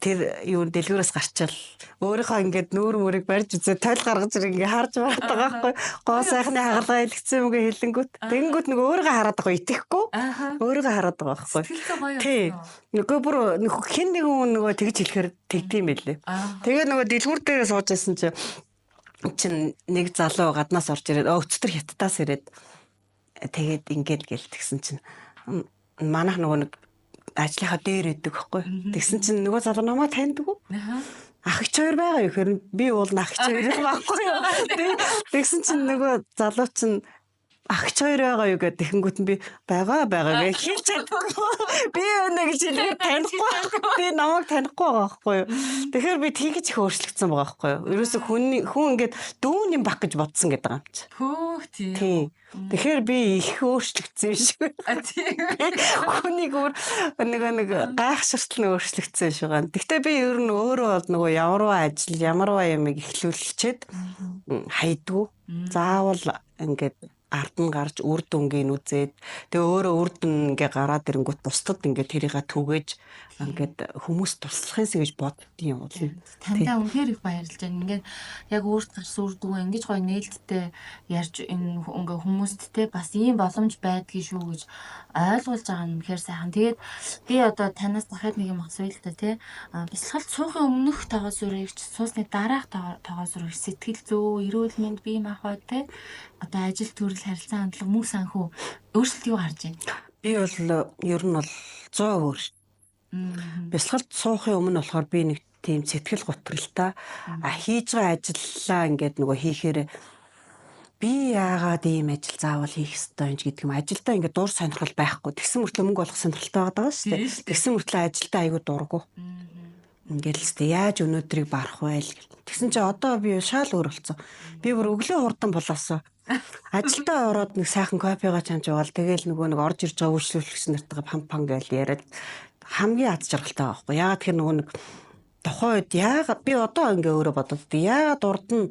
тэр юу дэлгүүрээс гарчаал өөрийнхөө ингээд нүүр мөрийг барьж үзээ тойл гаргаж ирээ ингээд харж бараад байгаа байхгүй гоо сайхны хагалгаа хэлгэцсэн юм гээ хэлэнгүүт тэгэнгүүт нөгөө өөрийгөө хараад байгаа итгэхгүй өөрийгөө хараад байгаа байхгүй тий нөгөө бүр хэн нэгэн хүн нөгөө тэгж хэлэхээр тэгдэм байлээ. Тэгээ нөгөө дэлгүүр дээрээ сууж байсан чинь нэг залуу гаднаас орж ирээд өчтөр хятадаас ирээд тэгээд ингээд гэл тэгсэн чинь манайх нөгөө нэг ажлынхаа дээр идэг байхгүй. Тэгсэн чинь нөгөө залуу намайг таньдаг уу? Ах ич хоёр байгаа юу гэхээр би уул ах ич хоёр байхгүй юу. Тэгсэн чинь нөгөө залуу чинь ах ич хоёр байгаа юу гэдэг тэгэнгүүт нь би байгаа гэж хэлж чадахгүй. Би өнө гэж хэлээд танихгүй. Би намайг танихгүй байгаа байхгүй юу. Тэгэхээр би тэгж их өөрчлөгдсөн байгаа байхгүй юу. Ерөөсө хүн ингээд дүүн юм баг гэж бодсон гэдэг юм чи. Хөөх тийм. Тэгэхээр би их өөрчлөгдсөн юм шиг байна. Хүнийг өөр нэг гайхширтал нь өөрчлөгдсөн юм шиг байна. Гэхдээ би ер нь өөрөө бол нөгөө ямарваа ажил, ямарваа юмыг эхлүүлчихэд хайдгүй. Заавал ингээд Ард нь гарч үр дүнгийг үзээд, тэгээ өөрөө үр дүн ингээ гараад ирэнгүүт бусдад ингээ тэрийгэ түгээж, ингээд хүмүүс туслахын гэж боддгийн юм бол. Тантай үнэхээр их баярлж байна. Ингээд яг өөрт гарсан үр дүнгээ ингэж гоё нээлттэй ярьж, энэ ингээ хүмүүст те бас ийм боломж байдгийг шүү гэж ойлгуулж байгаа нь үнэхээр сайхан. Тэгээд би одоо танаас дахиад нэг юм асууя л та, те. Бясалгалд суухын өмнөх тогоо сүрэгч, суусны дараах тогоо сүрэгч, сэтгэл зүй, эрүүл мэнд, бие махбод, те. Одоо ажил төрөл, харилцаа, хандлага, мөнгө санхүү өөрчлөлт юу гарч байна? Би бол ер нь бол 100% өөр. Бясалгалд суухын өмнө болохоор би нэг тийм сэтгэл готролтой, хийж байгаа ажиллаа ингээд нөгөө хийхээр би яагаад ийм ажил заавал хийх ёстой юм ч гэдэг юм, ажилдаа ингээд дур сонирхол байхгүй. Тэгсэн мөртлөө мөнгө олох сонирхолтой байгаа шүү дээ. Тэгсэн мөртлөө ажилдаа айгүй дургу. Ингээд л өстэй яаж өнөөдрийг барах вэ л гэл. Тэгсэн чинь одоо би шал өөр болсон. Би бүр өглөө хурдан болоосоо ажилдаа ороод нэг сайхан кофегаа чамж яваал, тэгэл нөгөө нэг орж ирж байгаа үйлчлүүлэгч нартайгаа пам пам гэж яриад хамгийн аз жаргалтай байхгүй. Яагаад тэгэхээр нөгөө нэг тухайн үед яагаад би одоо ингээ өөрөө бодод, яагаад урд нь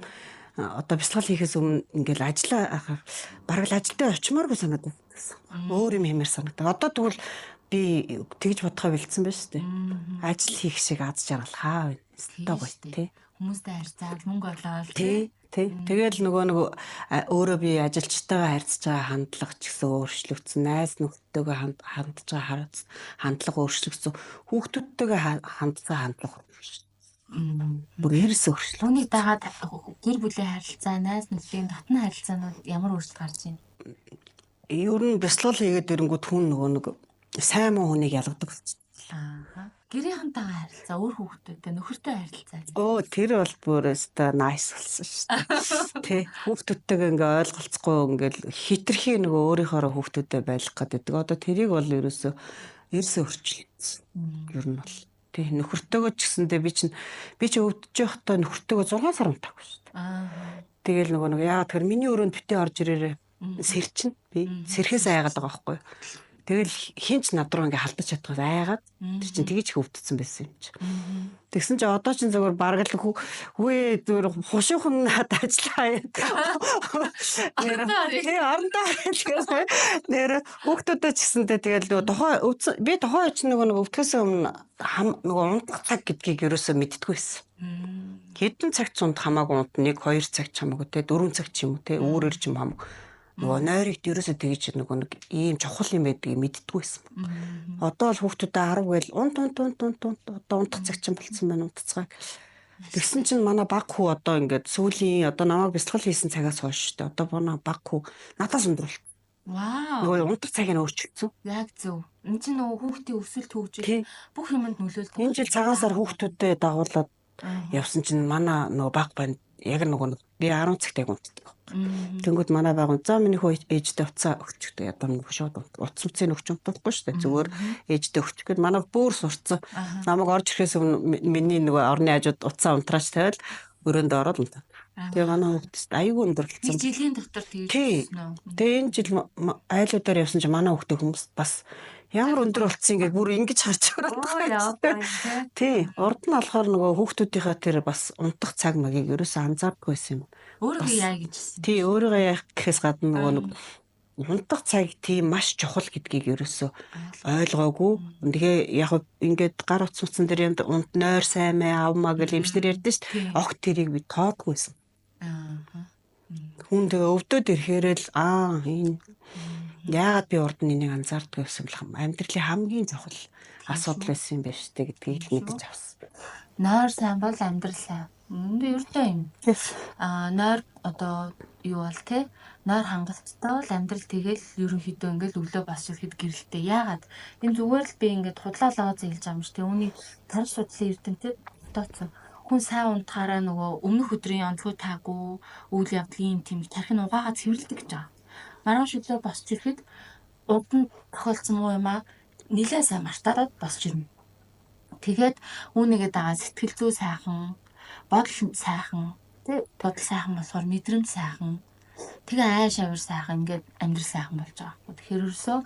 одоо бясалгал хийхээс өмнө ингээл ажиллаа бараг л ажилдаа очимооргүй санагдав гэсэн. Өөр юм хэмээр санагдав. Одоо тэгвэл би тэгж бодохоо бэлдсэн байж тээ. Ажил хийх шиг аз жаргал хаа вэ? Өстой гоё, тий. Хүмүүстэй харьцаад мөнгө олоод. Тий. Тий. Тэгэл нөгөө нэг өөрөө би ажилчтайгаа харьцаж байгаа хандлага ч гэсэн өөрчлөгдсөн. Найз нөхдөдтэйгээ хандж байгаа хандлага өөрчлөгдсөн. Хүүхдүүдтэйгээ хандсан хандлага өөрчлөгдсөн. Бүр ерөөсөө өөрчлөлт. Түүнийг дагаад гэр бүлийн харилцаа, найз нөхдийн дотны харилцаанууд ямар өөрчлөлт гарч байна? Ер нь бясалгал хийгээд ирэнгүүт хүн нөгөө нэг сайн муу хүнийг ялгадаг болсон. Аа. Гэрийнхэнтэйгээ харилцаа, өөр хүүхдүүдтэй, нөхөртэй харилцаа. Оо, тэр бол бүр өстой nice болсон шүү дээ. Тэ, хүүхдүүдтэйгээ ингээ ойлголцохгүй ингээл хитрхи нөгөө өөрийнхоороо хүүхдүүдэд байлгах гэдэг. Одоо тэрийг бол ерөөсөө ерөөсөө өөрчлөлтсөн. Ер нь бол. Тэ, нөхөртөөгөө ч гэсэндээ би чи өвдөж байхдаа нөхөртөөгөө 6 сар унтаагүй шүү дээ. Тэгэл нөгөө нэг яагаад тэр миний өрөөнд битээ орж ирээрээ, сэрчин би сэрхээс айгаад байгаа байхгүй юу. Тэгэл хинч над руу ингээ халдаж чадхаас айгаад тэр чинь тэгэж их өвдсөн байсан юм чи. Тэгсэн чи одоо чинь зөвхөн бараг л хүү зүгээр хушуухан над ажиллаа. Нэр орондоо нэр хүүхдүүдэд ч гэсэндээ тэгэл нөгөө тухай өвдсөн, би тухайн үед нөгөө нэг өвдөхөөс өмнө нөгөө унтах цаг гэдгийг ерөөсөө мэддэггүй байсан. Хэдэн цагт сунд хамаагүй унт, 1 2 цаг ч хамаагүй те, 4 цаг ч юм уу те, үүрээр ч юм хамаагүй. Нөгөө нойрогт ерөөсөө тэгэж нөгөө нэг ийм чухал юм байдгийг мэддэггүй байсан. Одоо л хүүхдүүдэд 10 гээл унт унт унт унт унт, одоо унтах цаг чинь болцсон байна, унтцгаа. Тэгсэн чинь манай баг хүү одоо ингээд сүүлийн одоо намайг бясалгал хийсэн цагаас хойш шүү дээ. Одоо манай баг хүү надаас өндөр болт. Вау. Нөгөө унтах цагийг нь өөрчилсөн. Яг зөв. Энд чинь нөгөө хүүхдийн өсөлт, хөгжил бүх юмд нөлөөлдөг. Энэ жил цагаан сар хүүхдүүдэд дагуулад явсан чинь манай нөгөө баг банд яг нөгөө би 10 цагт яг унтдаг. Тэнгүүд манай баг за миний хөө ээжтэй уцаа өгчдөг. Одоо нэг шууд утас үцээ өгч унтахгүй шүү дээ. Зүгээр ээжтэй өгчих гээд манай бөөр сурцсан. Намайг орж ирэхээс өмнө миний нөгөө орны хажууд утсаа унтраач тавиал өрөөнд ороод унтаа. Тэгээ манай хүүхд аюул өндөр болсон. Нэг жилийн дотор тэгж өссөн үү? Тэгээ энэ жил айлуудаар явсан чинь манай хүүхдээ хүмүүс бас ямар өндөр болцсон ингээд бүр ингэж харж байгаа. Тий. Урд нь болохоор нөгөө хүүхдүүдийнхээ тэр бас унтах цаг магийг ерөөсөө анзаардаггүй байсан юм. Өөрийгөө яа гэж хэлсэн. Тий, өөрийгөө яах гэхээс гадна нөгөө нэг унтах цаг тийм маш чухал гэдгийг ерөөсөө ойлгоогүй. Тэгээ яг ингээд гар утас утсан дээр юм унт нойр сайн мэ авмаа гэл эмчнэр ярьдэн шүү дээ. Огт тэрийг би тоодгүй байсан. Хүн тэгээ өвдөд ирэхээр л аа, энэ яагаад би урд нь энийг анзаардгүй байсан бэлхэм, амьдралын хамгийн чухал асуудал байсан юм байна шүү дээ гэдгийг л мэдэж авсан. Нойр сайн бол амьдрал сайн. Үндэ ердөө юм. Аа, нойр одоо юу бол те, нойр хангалттай бол амьдрал тэгэл ерөнхийдөө ингээл өглөө бас ирэхэд гэрэлтэй. Яагаад? Энэ зүгээр л би ингээд худлаа лоо зэлж байгаа юм шүү. Үүнийг тарих судлалын эрдэмтэд тооцсон. Хүн сайн унтахаараа нөгөө өмнөх өдрийн онцгой таагүй үйл явдал ийм тийм тархи нь угаагаа цэвэрлдэг гэж байгаа. Маргааш өглөө босч ирэхэд урд нь тохиолдсон муу юм аа нэлээ сайн мартаад босч ирнэ. Тэгээд үүнийгээ дагаа сэтгэл зүй сайхан, бодол сайхан, тий, бодол сайхан болохоор мэдрэмж сайхан. Тэгээ ааш авир сайхан, ингээд амьдрал сайхан болж байгаа байхгүй. Тэгэхээр ерөөсөө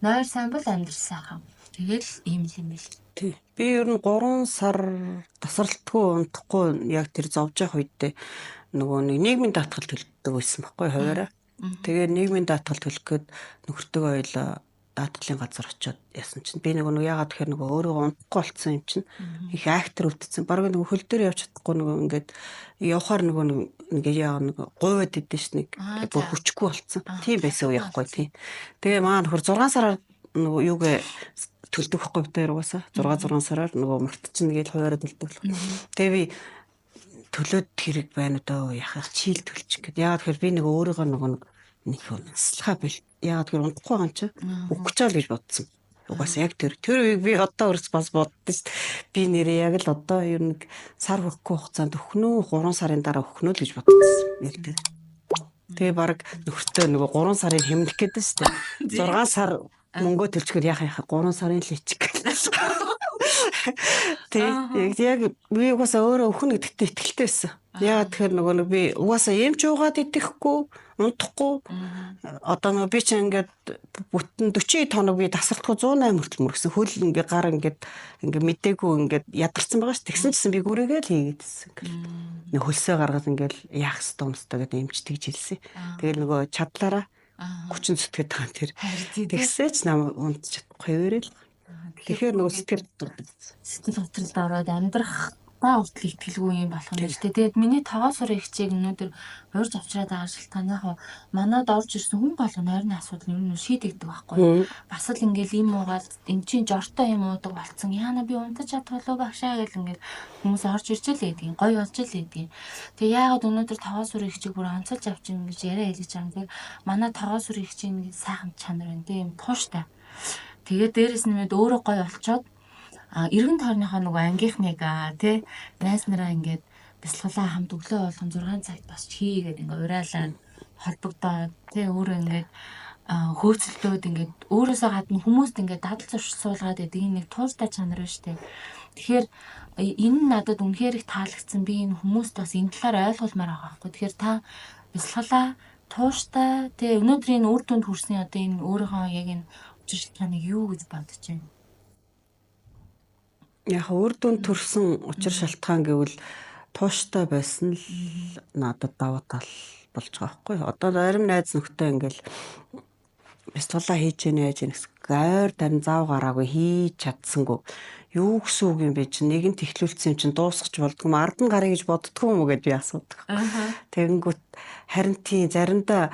нойр сайн бол амьдрал сайхан. Тэгэл ийм л юм бэл. Тий. Би ер нь 3 сар тасралтгүй унтахгүй яг тэр зовж явах үедээ нөгөө нэг нийгмийн даатгал төлдөг байсан байхгүй, хуваараа. Тэгээ нийгмийн даатгал төлөх гээд нөхөртөөгөө хоёлоо даатгалын газар очиод ясан чинь би нөгөө яагаад гэхээр нөгөө өөрөө унтахгүй болцсон юм чинь их айхтар өвдсөн. Бараг нөгөө хөл дээр явж чадахгүй нөгөө ингээд явхаар нөгөө ингээд яа нөгөө гуйвад идэв ш нэг бүр хүчгүй болцсон. Тийм байсан үе явахгүй тий. Тэгээ маа нөхөр 6 сараар нөгөө юугээ төлдөг байхгүй бид хоёр угаасаа 6 6 сараар нөгөө мартчихна гэж хуваараа төлдөг. Тэгээ би төлөөд хэрэг байна дөө яхах чийл төлчих гэд. Яагаад тэгэхээр би нэг өөрийгөө нөгөө нэг наслахаа бил. Яагаад тэгэхээр унтахгүй байгаа юм чи үхэж чаал гэж бодсон. Угаасаа яг тэр үеийг би одоо өрс бас боддоо шүү дээ. Би нэрээ яг л одоо ер нь сар хүрэхгүй хугацаанд өхнөө 3 сарын дараа өхнөө л гэж бодсон. Яг тэр. Тэгээ баг нөхөртөө нөгөө 3 сарын хэмнэх гэдэг шүү дээ. 6 сар мөнгөө төлчихөр яхаа яхаа 3 сарын л ичих гэх. Тэг яг би угаасаа өөрөө өхнө гэдэгтээ итгэлтэй байсан. Яагаад тэгэхээр нөгөө нэг би угаасаа эмч уугаад идэхгүй, унтахгүй. Одоо нөгөө би чинь ингээд бүтэн 40 хоног би тасралтгүй 108 хүртэл мөргсөн. Хөл ингээд гар ингээд ингээд мдээгүй ингээд ядарсан байгаа ш. Тэгсэн чисэн би гүрээгээ л хийгээд ирсэн. Ингээл нэг хөлсөө гаргаад ингээд яах ёстой юмстой гэдэг эмч тэгж хэлсэн. Тэгэл нөгөө чадлаараа хүчин зүтгээд байгаа тэр. Тэгсээч нам унтж чадахгүй хэвээрэл. Тэгэхээр нөгөө сэтгэл готролд ороод амьдрах та хүртэл итгэлгүй юм болох юм шүү дээ. Тэгээд миний тогоо сурын хичээг өнөөдөр урьж авчраад байгаа шалтгаан яг манад орж ирсэн хүн болго нойрны асуудал ер нь шийдэгдэг байхгүй. Бас л ингээл юм уугаад эн чинь жортой юм уудаг болцсон. Яана би унтаж чадах болов багшаа гэл ингээл хүмүүс орж ирж л байдгийн. Гоё болж л байдгийн. Тэгээ яагаад өнөөдөр тогоо сурын хичээг бүр онцолж авчин гэж яриа хэлж байгаа юм. Тэгээд манай тогоо сурын хичээг нэг сайхан чанар байна. Тийм тууштай. Тэгээд дээрэс нэмээд өөрөө гоё болчоод эргэн тойрныхоо нөгөө ангийнхныг тий найз нараа ингээд бясалгалаа хамт өглөө болгон 6 цагт босч хийгээд ингээ уриалаад холбогдоод тий өөрөө ингээд хөөцөлдөөд ингээд өөрөөсөө гадна хүмүүст ингээд дадал зуршил суулгаад байдаг энэ нэг тууштай чанар байна штэ. Тэгэхээр энэ нь надад үнэхээр их таалагдсан. Би энэ хүмүүст бас энэ талаар ойлгуулмаар байгаа байхгүй. Тэгэхээр та бясалгалаа тууштай тий өнөөдрийн үр дүнд хүрсний одоо энэ өөрийнхөө яг энэ учир шалтгааныг юу гэж бодож байна? Яг үр дүнд төрсэн учир шалтгаан гэвэл тууштай байсан л надад давуу тал болж байгаа байхгүй. Одоо зарим найз нөхдөд ингээл бясалгалаа хийж гэнэ яаж гэнэ гэсэн ойр тарин зав гараагүй хийж чадсангүй. Юу гэсэн үг юм бэ чинь нэгэнт эхлүүлсэн юм чинь дуусгах болдгоо юм ард нь гарыг гэж боддгоо юм уу гэд би асуудаг. Тэгэнгүүт харин тийм заримдаа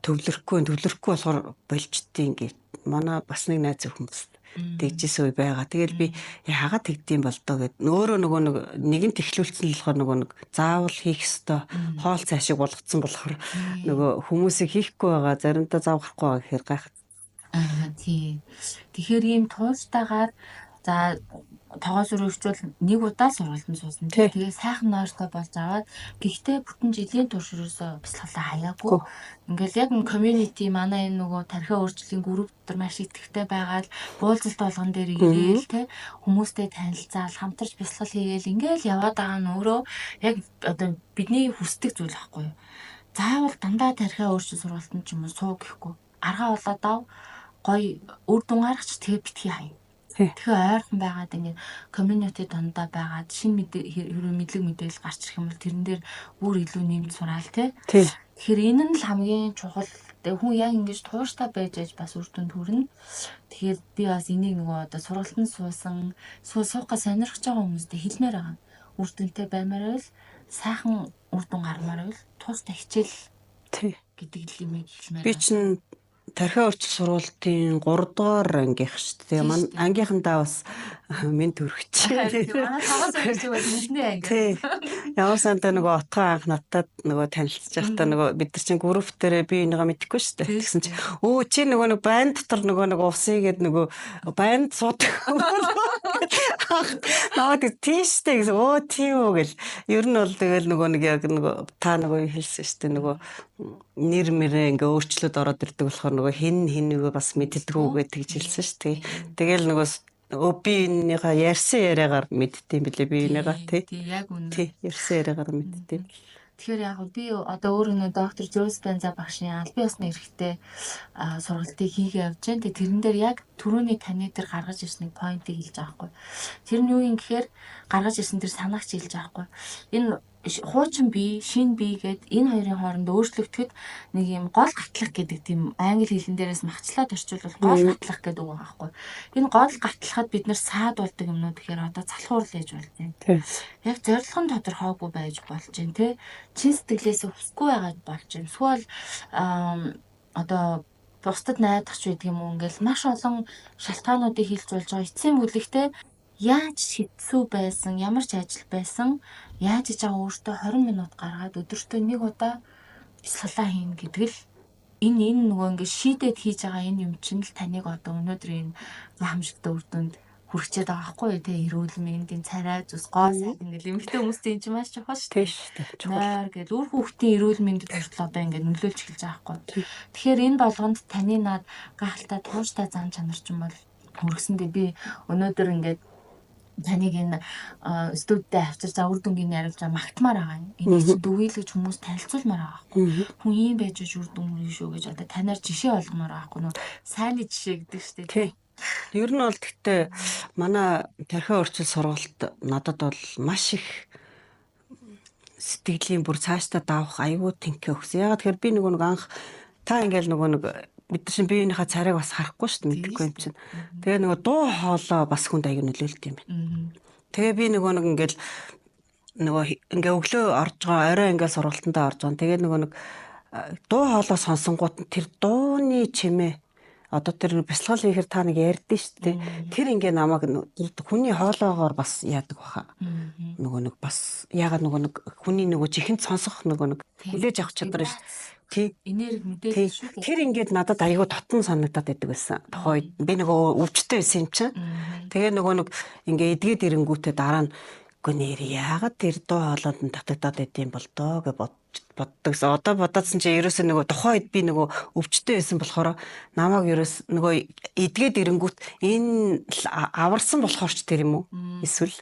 төвлөрөхгүй болохоор болчдیں۔ гэж манай бас нэг найз хүмүүс тэгжсэн үе байгаа. Тэгэл би яагаад тэгдэм бол доо гэд өөрөө нөгөө нэг нэгэнт эхлүүлсэн л болохоор нөгөө нэг заавал хийх ёстой хоол цай шиг болгоцсон болохоор нөгөө хүмүүсийг хийхгүй байгаа заримдаа зав гарахгүй байгаа гэхээр гайхах. Аа тий. Тэгэхээр ийм туйлтайгаар за тогоо сүрэгчвэл нэг удаа сургалтанд суусан. Тэгээ сайхан нойртой болж аваад гэхдээ бүтэн жилийн турш ерөөсөө бясалгалаа хаяагүй. Ингээл яг community манай энэ нөгөө тархиа өөрчлөлийн групп дотор маш идэвхтэй байгаад буулзалт болгон дээр ирээл те хүмүүстэй танилцаал хамтарч бясалгал хийгээл ингээл яваад байгаа нь өөрөө яг одоо бидний хүсдэг зүйл байхгүй юу. Заавал дандаа тархиа өөрчлөлт сургалтанд ч юм уу суу гэхгүй. Аргаа болоод ав гоё үр дүн гаргач тэгээ битгий хаяа. Тэгэхээр ойрхон байгаад ингээд community дундаа байгаад шинэ хэрвээ мэдлэг мэдээлэл гарч ирэх юм бол тэрэн дээр бүр илүү нэмж сураал тий. Тэгэхээр энэ нь л хамгийн чухал. Хүн яг ингэж тууштай байж аж бас үр дүнд хүрнэ. Тэгэхээр би бас энийг нөгөө одоо сургалтанд суусан, суухаа сонирхож байгаа хүмүүстээ хэлмээр байгаа. Үр дүнтэй баймаар байвал сайхан үр дүн гармаар байвал тууштай хичээл гэдэг л юмыг хэлмээр. Би чинь тархиа өөрчлөлт сургалтын 3 дугаар ангийнх шүү дээ. Манай ангийнхандаа бас минь төрөгч. Манай тогоос өргөж бол миний анги. Тий. Ямар сандаа нөгөө отгоо анх надад нөгөө танилцж байхдаа нөгөө бид нар чинь групп дээрээ би энийгээ мэдэхгүй шүү дээ. Тэгсэн чинь өө чи нөгөө нэг байн дотор нөгөө нэг усыг гээд нөгөө байн суудаг. Наваад тийм шүү дээ гэсэн. Өө тийм үү гэл. Ер нь бол тэгэл нөгөө нэг яг нөгөө та нөгөө хэлсэн шүү дээ. Нөгөө нэр мэрээ ингээ өөрчлөлт ороод ирдэг болохоор нөгөө хин хинийгөө бас мэддэггүй гэж тэгж хэлсэн шүү дээ. Тэгэл нөгөө би энийгээ ярьсан яриагаар мэддэм билээ би энийгээ тий. Тий яг үнэ. Тий ярьсан яриагаар мэддэм. Тэгэхээр яг би одоо өөрөө нөө доктор Жос Бенза багшийн албан ёсны эрхтэй сургалтыг хийгээ явж байна. Тэгээ тэрэн дээр яг түрүүний таны дээр гаргаж ирсэн нэг поинтыг хэлж байгаа байхгүй. Тэр нь юу юм гэхээр гаргаж ирсэн тэр санаагч хэлж байгаа байхгүй. Энэ Хуучин бие, шинэ бие гэд энэ хоёрын хооронд өөрчлөгдөхөд нэг юм гол гатлах гэдэг тийм англи хэлэн дээрээс махчлаад орчуулвал гол гатлах гэдэг үг байгаа байхгүй. Энэ гол гатлахад бид нар саад болдог юмнууд гэхээр одоо залхуурал ээж болж байна. Яг зорилго нь тодорхойгүй байж болж байна те. Чин сэтгэлээс өсөхгүй байгаа болж байна. Эсвэл одоо бусдад найдах ч байдаг юм уу, ингээл маш олон шалтгаануудыг хэлж болж байгаа. Эцсийн бүлэгтээ яаж хэцүү байсан, ямар ч ажил байсан, яаж хийж байгаа өөртөө 20 минут гаргаад өдөртөө нэг удаа бясалгалаа хийнэ гэдэг л энэ нөгөө ингээд шийдээд хийж байгаа энэ юм чинь л таныг одоо өнөөдөр энэ гайхамшигтай үр дүнд хүрчээд байгаа байхгүй юу те. Эрүүл мэндийн царай зүс гоо сайхан ингээл эмэгтэй хүмүүсийн чинь маш чухал шүү дээ. Тийм шүү дээ. Чухал. Нойр гэл үр хүүхдийн эрүүл мэндэд хүртэл одоо ингээд нөлөөлж эхэлж байгаа байхгүй. Тэгэхээр энэ болгонд таны над гайхалтай тууштай зан чанар чинь бол хүргэсэндээ би өнөөдөр ингээд таныг энэ студидтэй авчирч за үр дүнгийн яриулж байгаа магтмаар байгаа юм. Энийг чинь дүгийлгэж хүмүүс танилцуулмаар байгаа байхгүй. Хүн ийм байж үр дүн хүрнэ шүү гэж одоо танаар жишээ олгомоор байгаа байхгүй нөө сайнны жишээ гэдэг шүү дээ. Тий. Ер нь бол гэхдээ манай тархи өөрчлөлт сургалт надад бол маш их сэтгэлийн бүр цаашдаа давах аюул тэнхээ өгсөн. Ягаад тэгэхээр би нөгөө нэг анх та ингээл нөгөө нэг бид нар чинь биеийнхаа царайг бас харахгүй шүү дээ, мэдэхгүй юм чинь. Тэгээ нөгөө дуу хоолой бас хүнд аюул нөлөөлт юм байна. Тэгээ би нөгөө нэг ингээл нөгөө ингээ өглөө орж байгаа, орой ингээ сургалтандаа орж байгаа. Тэгээ нөгөө нэг дуу хоолой сонсонгууд тэр дууны чимээ одоо тэр бясалгал хийхээр та нэг ярьдэн шүү дээ. Тэр ингээ намайг хүний хоолоогоор бас яадаг баха. Нөгөө нэг бас яагаад нөгөө нэг хүний нөгөө чихэнд сонсох нөгөө нэг хүлээж авах чадвар шүү. Тий. Энерги мэдээлэл шүү дээ. Тэр ингээд надад айгүй дотн санагдаад байдаг байсан. Тухайн би нөгөө өвчтэй байсан юм чинь. Тэгээ нөгөө нэг ингээ эдгээд ирэнгүүтээ дараа нь үгүй нэр яагаад тэр дуу хоолойд нь татагдаад идэм бол доо гэж боддог. Одоо бодоодсэн чинь ерөөсөө нөгөө тухайн үед би нөгөө өвчтэй байсан болохоор намайг ерөөс нөгөө эдгээд ирэнгүүт энэ аварсан болохоор ч тэр юм уу? Эсвэл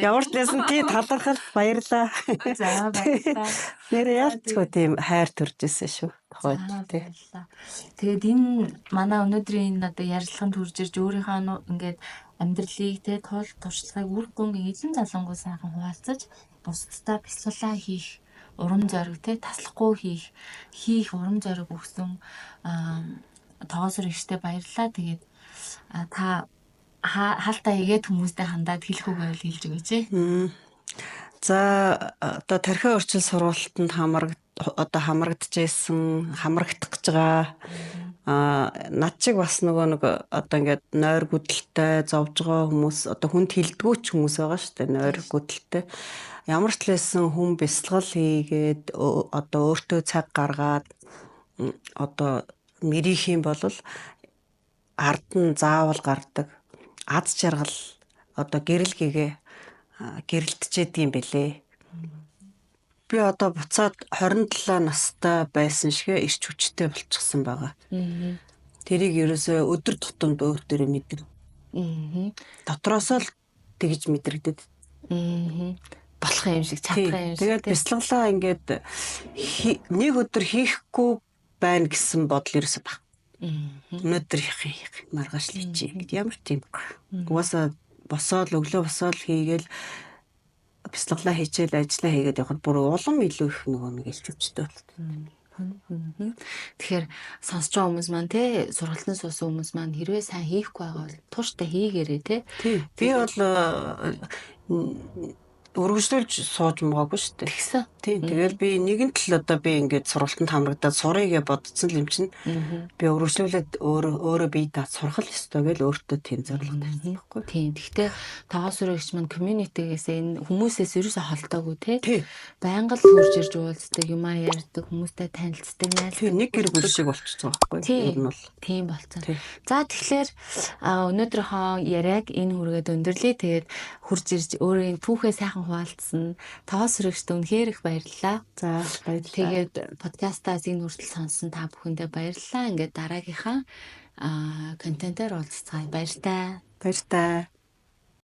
ямар ч байсан тий талархал баярлаа. За баярлалаа. Нэр яалчгүй тийм хайр төрж исэн шүү. Тухайд тий. Тэгээд энэ манай өнөөдрийн энэ одоо ярилцлаганд хүрж ирж өөрийнхөө ингээд амьдралыг те тул туршлагыг үр дүнг элен залангуй сайхан хуваалцаж бусдаа бясалгалаа хийх урам зориг те таслахгүй хийх урам зориг өгсөн тогоосор ихтэй баярлалаа. Тэгээд та хаалтаа игээд хүмүүстэй хандаад хэлэх үг байвал хэлж өгөөч. За одоо тархи өөрчлөлт сургалтанд хамрагдчихсэн, хамрагдах гэж байгаа. Над чиг бас нөгөө нэг одоо ингээд нойр гүдэлтэй зовж байгаа хүмүүс одоо хүнд хилдэггүй ч хүмүүс байгаа шүү дээ. Нойр гүдэлтэй. Ямар ч лээсэн хүн бясалгал хийгээд одоо өөртөө цаг гаргаад одоо мэрийх юм бол ард нь заавал гардаг. Аз жаргал одоо гэрэл гэгээ гэрэлтчихэд юм бэлээ. Би одоо буцаад 27 настай байсан шигэ эрч хүчтэй болчихсон байгаа. Тэрийг ерөөсөө өдөр тутамд өөр дөрөө мэдэр. Дотроосоо л тэгж мэдрэгдэд. Болох юм шиг, чадах юм шиг. Тэгээд бясалгалаа ингээд нэг өдөр хийхгүй байна гэсэн бодол ерөөсөө баг. Өнөөдөр хийх маргааш л хийчихье гэд ямар тийм. Угаасаа босоод өглөө босоод хийгээл бясалгалаа хийчихэл ажиллаа хийгээд явхад бүр улам илүү их нөгөө нэг элч хүчтэй болдог. Тэгэхээр сонсож байгаа хүмүүс маань те сургалтанд суусан хүмүүс маань хэрвээ сайн хийхгүй байгаа бол тууштай хийгээрэй те. Би бол өргөжлүүлж сууж муугаагүй шүү дээ. Тэгсэн. Тийм. Тэгэл би нэгэн тал одоо би ингээд сургалтанд хамрагдаад сурыг гэж бодсон юм чинь би өргөжлүүлээд өөрөө бие даад сурах л ёстой гэж өөртөө тийм зорилго тавьсан байхгүй. Тийм. Гэхдээ тоогоос өрөөгч маань community-гээс энэ хүмүүсээс ерөөсөө холдоогүй тий. Байнга л хурж ирж уулздаг, юмаа ярьдаг, хүмүүстэй танилцдаг, найздаг. Тийм, нэг гэр бүл шиг болчихсон байхгүй. Ер нь бол тийм болцсон. За тэгэхээр өнөөдрийнхөө яриаг энэ хүргээд өндөрлөе. Тэгээд хурж ирж өөрийн түүхээ сайхан хуваалцсан. Тоогоос өрөөгчд үнэхээр их баярлалаа. За баярлалаа. Тэгээд подкастаас энэ хүртэл сонссон та бүхэндээ баярлалаа. Ингээд дараагийнхаа контентоор уулзцгаая. Баяртай. Баяртай.